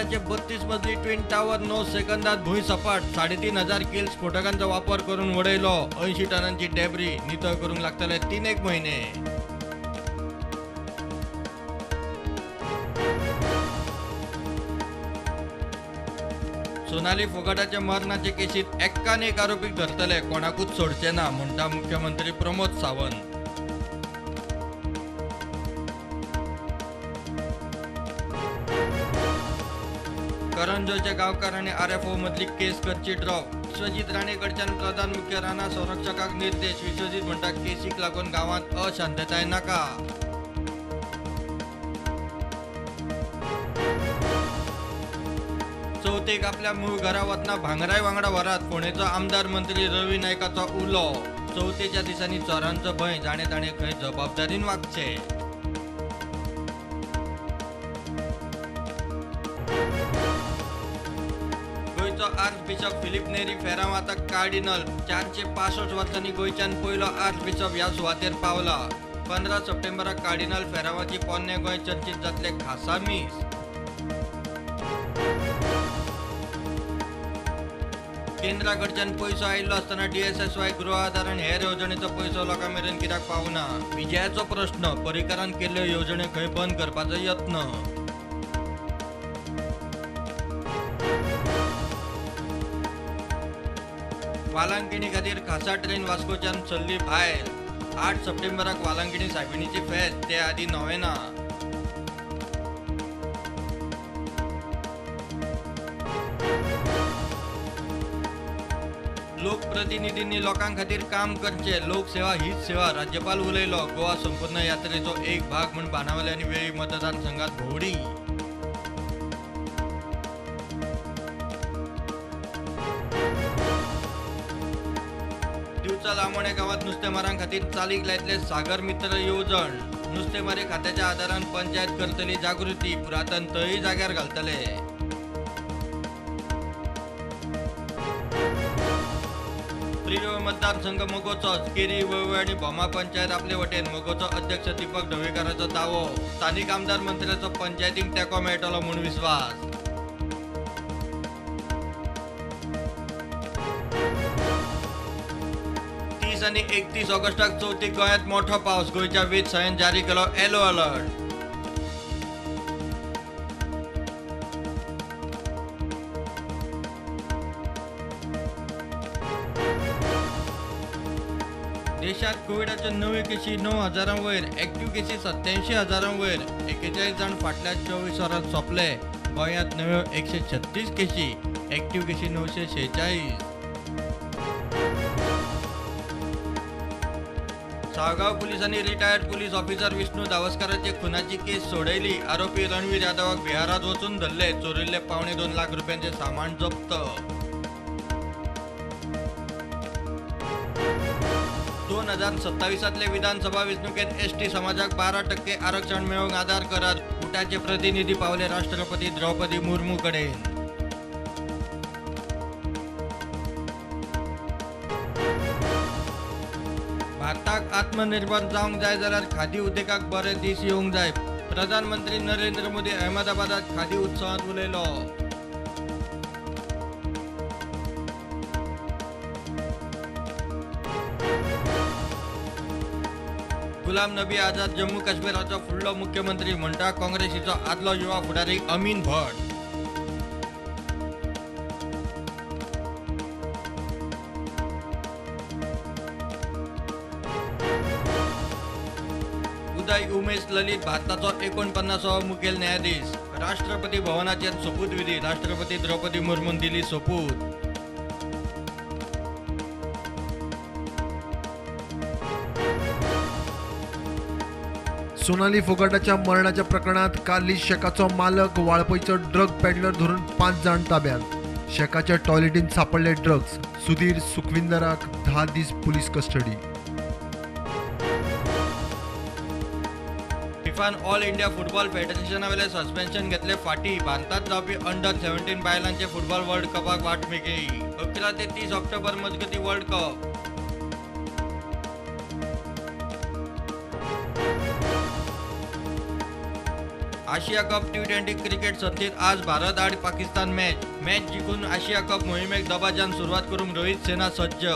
उंचायेचे 32 मजली twin tower 9 सेकंदात भूंय सपाट. 3500 किल स्फोटकांचो वापर करून वडयलो. 80 टनांची डेब्री नितळ करूंक लागतले 3-1 महिने. सोनाली फोगाटाच्या मरणाचे केशीत एक्कान एक आरोपीक धरतले, कोणाकूच सोडचे ना म्हणटा मुख्यमंत्री प्रमोद सावंत. करंजोच्या गांवकार आनी आरएफओ मदली केस करची ड्रॉप. विश्वजीत राणे कडच्यान प्रधान मुख्य राना संरक्षकाक निर्देश. विश्वजीत म्हणटा केसीक लागून गांवांत अशांतताय नाका. चवथीक आपल्या मूळ घरा वतना भांगराय वांगडा व्हरात, फोंडेचो आमदार मंत्री रवी नायकाचो उलो. चवथीच्या दिसांनी चोरांचो भंय, जाणे ताणे खंय जबाबदारीन वागचे. गोंयचो आर्च बिशप फिलीप नेरी फेरांव आतां कार्डिनल. 465 वर्सांनी गोंयच्यान पयलो आर्च बिशप ह्या सुवातेर पावला. 15 सप्टेंबराक कार्डिनल फेरांवाची पोन्ने गोंय चर्चीत जातले खासा मीस. केंद्रा कडच्यान पयसो आयिल्लो आसतना डीएसएसवाय गृह आधार आनी हेर येवजणेचो पयसो लोकां मेरेन कित्याक पावना? विजयाचो प्रश्न. पर्रीकारान केल्ल्यो येवजण्यो खंय बंद करपाचो यत्न. वालांकिणी खातीर खासा ट्रेन वास्कोच्यान सरली भायर. 8 सप्टेंबराक वालांकिणी सायबिणीची फेस्त, ते आदीं नोवेना. लोकप्रतिनिधींनी लोकां खातीर काम करचे, लोकसेवा हीच सेवा, राज्यपाल उलयलो. गोवा संपूर्ण यात्रेचो एक भाग म्हूण बाणावले आनी वेळी मतदारसंघात भोंवडी. दिवचल आमोणे गांवात नुस्तेमारां खातीर चालीक लायतले सागर मित्र येवजण. नुस्तेमारी खात्याच्या आदारान पंचायत करतली जागृती, पुरातन तळी जाग्यार घालतले. प्रियोळ मतदारसंघ मगोचोच. केरी, वळवय आनी भोमा पंचायत आपले वटेन. मगोचो अध्यक्ष दीपक ढवळीकाराचो दावो. स्थानीक आमदार मंत्र्याचो पंचायतीक तेंको मेळटलो म्हूण विस्वास. आनी 31 ऑगस्टाक चवथीक गोंयांत मोठो पावस. गोंयच्या वीज सयन जारी केलो येलो अलर्ट. देशात कोविडाच्यो नव्यो केशी 9,000 वयर, एक्टिव्ह केशी 87,000 वयर. 41 जाण फाटल्या 24 वरांत सोंपले. गोंयांत नव्यो 136 केशी, एक्टिव्ह केशी 946. साळगांव पुलिसांनी रिटायर्ड पुलीस ऑफिसर विष्णू धावस्कराचे खुनाची केस सोडयली. आरोपी रणवीर यादवाक बिहारात वचून धरले. चोरिल्ले 1.75 लाख रुपयांचे सामान जप्त. 2027 विधानसभा वेंचणुकेत एसटी समाजाक 12% आरक्षण मेळोवंक आदार करात, उटाचे प्रतिनिधी पावले राष्ट्रपती द्रौपदी मुर्मू कडेन. भारताक आत्मनिर्भर जावंक जाय जाल्यार खादी उद्देगाक बरे दीस येवंक जाय, प्रधानमंत्री नरेंद्र मोदी अहमदाबादात खादी उत्सवांत उलयलो. गुलाम नबी आझाद जम्मू काश्मीराचो फुडलो मुख्यमंत्री म्हणटा काँग्रेसीचो आदलो युवा फुडारी अमीन भट. उदय उमेश ललित भारताचो 49वो मुखेल न्यायाधीश. राष्ट्रपती भवनाचेर सोपूतविधी, राष्ट्रपती द्रौपदी मुर्मून दिली सोपूत. सोनाली फोगाटाच्या मरणाच्या प्रकरणात कार्ली शेकाचो मालक वाळपयचो ड्रग पेडलर धरून 5 जाण ताब्यात. शेकाच्या टॉयलेटीन सापडले ड्रग्स. सुधीर सुखविंदराक 10 दीस पुलीस कस्टडी. फिफान ऑल इंडिया फुटबॉल फेडरेशनावेले सस्पेन्शन घेतले फाटी. भारतात जावपी अंडर 17 बायलांचे फुटबॉल वर्ल्ड कपाक वाट मेकळी. 11 ते 30 ऑक्टोबर मजगती वर्ल्ड कप. आशिया कप T20 cricket सर्तीत आज भारत आड पाकिस्तान मॅच. मॅच जिखून आशिया कप मोहिमेक दबाज्यान सुरवात करूंक रोहित सेना सज्ज.